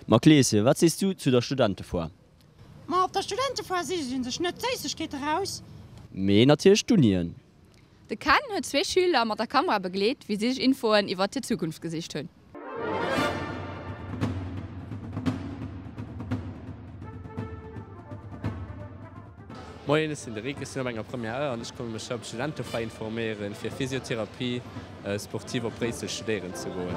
Ma Kleeschen, wat sees du zu der Studentefoire? Ma op der Studentefoire sicht een sech net d'Séissegkeete raus. Mee natierlech d'Unien. De Ken huet zwee Schüler mat der Kamera begleet, wéi si sech Infoen iwwert hir Zukunft gesicht hunn. Moien, ech sinn de Rick, ech sinn op enger Première E an ech komme mech hei op d'Studentefoire informéieren, fir Physiotherapie sportive op Bréissel studéieren ze goen.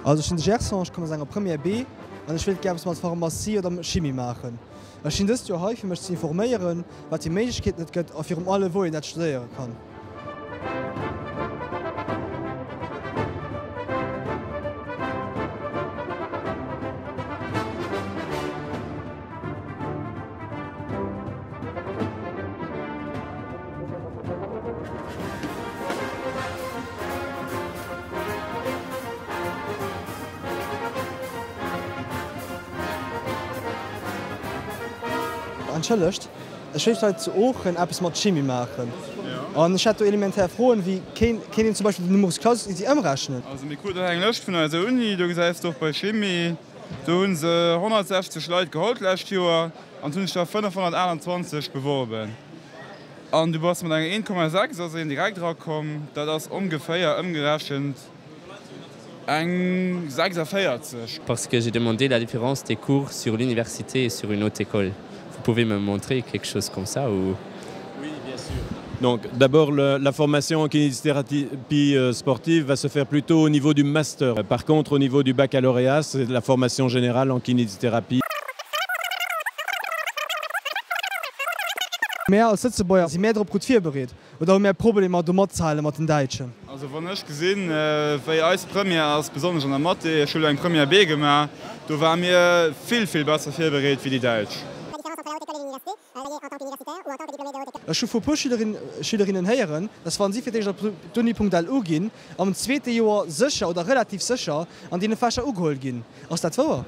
Also ech sinn de Gerson, ech kommen aus enger Première B an ech wéilt gär eppes mat Pharmacie oder Chimie maachen. Ech sinn dëst Joer hei fir mech ze informéieren, wat fir Méiglechkeeten et gëtt a virum allem wou een dat studéiere kann. Entschëllegt, ech wéilt hei zu Oochen eppes mat Chimie maachen an ech hätt do elementär Froen wéi, Kéint een zum Beispill den Numerus Clausus easy ëmrechnen? Also mir kruten eng Lëscht vun eiser Uni, do gesäis de och bei Chimie, do hu se 160 Leit geholl d'lescht Joer an et hunn sech der 528 beworben. An du bass mat enger 1,6 ass een direkt erakomm, dat ass ongeféier ëmgerechent eng 46. Parce que j'ai demandé la différence des cours sur l'université et sur une haute école. Vous pouvez me montrer quelque chose comme ça ou? Oui, bien sûr. Donc d'abord la formation en kinésithérapie euh, sportive va se faire plutôt au niveau du master. Par contre au niveau du baccalauréat, c'est la formation générale en kinésithérapie. Mär als Lëtzebuerger, si mär drop gutt virbereet oder hu mär Problemer do matzehale mat den Däitschen? Also wann ech gesinn wéi eis Première ass, besonnesch an der Mathé, ech hu lo eng Première B gemaach, do ware mir vill, vill besser virbereet wéi déi Däitsch. Ech hu vu puer Schülerinnen héieren, dass wann si fir d'éischt op d'Uni.lu ginn, am zweete Joer sécher oder relativ sécher an deene Fächer ugeholl ginn. Ass dat wouer?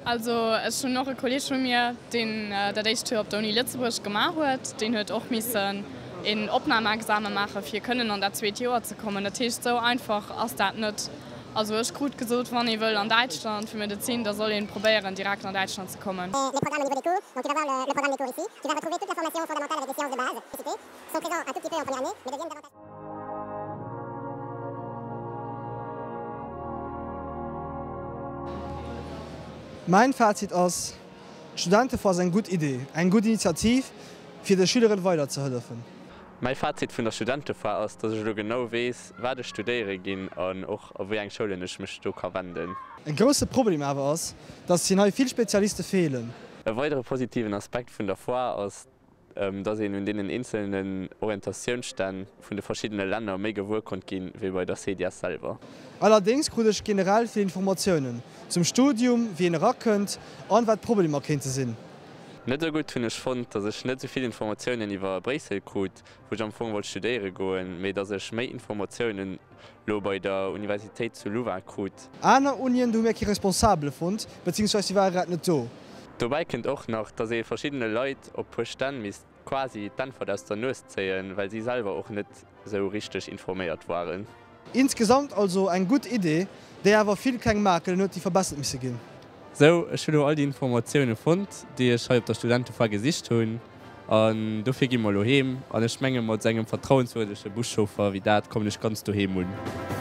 Also ech hunn och e Kolleeg vu mir, deen dat éischt Joer op der Uni Lëtzebuerg gemaach huet, deen huet och missen een Opnamexame maache fir kënnen an dat zweet Joer ze kommen. Dat heescht, esou einfach ass dat net. Also ech krut gesot, wann ee wëll an Däitschland fir Medezin, da soll een probéieren direkt an Däitschland ze kommen. Mäin Fazit ass, D'Studentefoire ass eng gutt Idee, eng gutt Initiativ fir de Schüleren weider ze hëllefen. Mäi Fazit vun der Studentefoire ass, dass ech elo genau weess, wat ech studéiere ginn an och a wéi eng Schoulen ech mech do ka wenden. E grousse Problem awer ass, dass hien hei vill Spezialiste feelen. E weidere positiven Aspekt vun der Foire ass, dass een un deenen eenzelnen Orientatiounsstänn vun de verschiddene Länner méi gewuer konnt ginn, wéi bei der CDS selwer. Allerdéngs krut ech generell vill Informatiounen zum Studium, wéi een erakënnt an wat d'Problemer kéinte sinn. Net esou gutt hunn ech fonnt, dass ech net esou vill Informatiounen iwwer Bréissel krut, wou ech am Fong wollt studéiere goen, mee dass ech méi Informatiounen lo bei der Universitéit zu Louvain krut. Aner Unien, do hu mir kee Responsabele fonnt, beziehungsweis si ware grad net do. Dobäi kënnt och nach, dass ee verschiddene Leit op puer Stänn misst quasi d'Äntwert aus der Nues zéien, well si selwer och net sou richteg informéiert waren. Insgesamt also eng gutt Idee, déi awer vill kleng Makelen huet, déi verbessert misse ginn. Sou, ech hu lo all déi Informatioune fonnt, déi ech hei op der Studentefoire gesicht hunn. An dofir gi mer elo heem. An ech menge mat sou engem vertrauenswürdege Buschauffer wéi dat kommen ech ganz doheem un.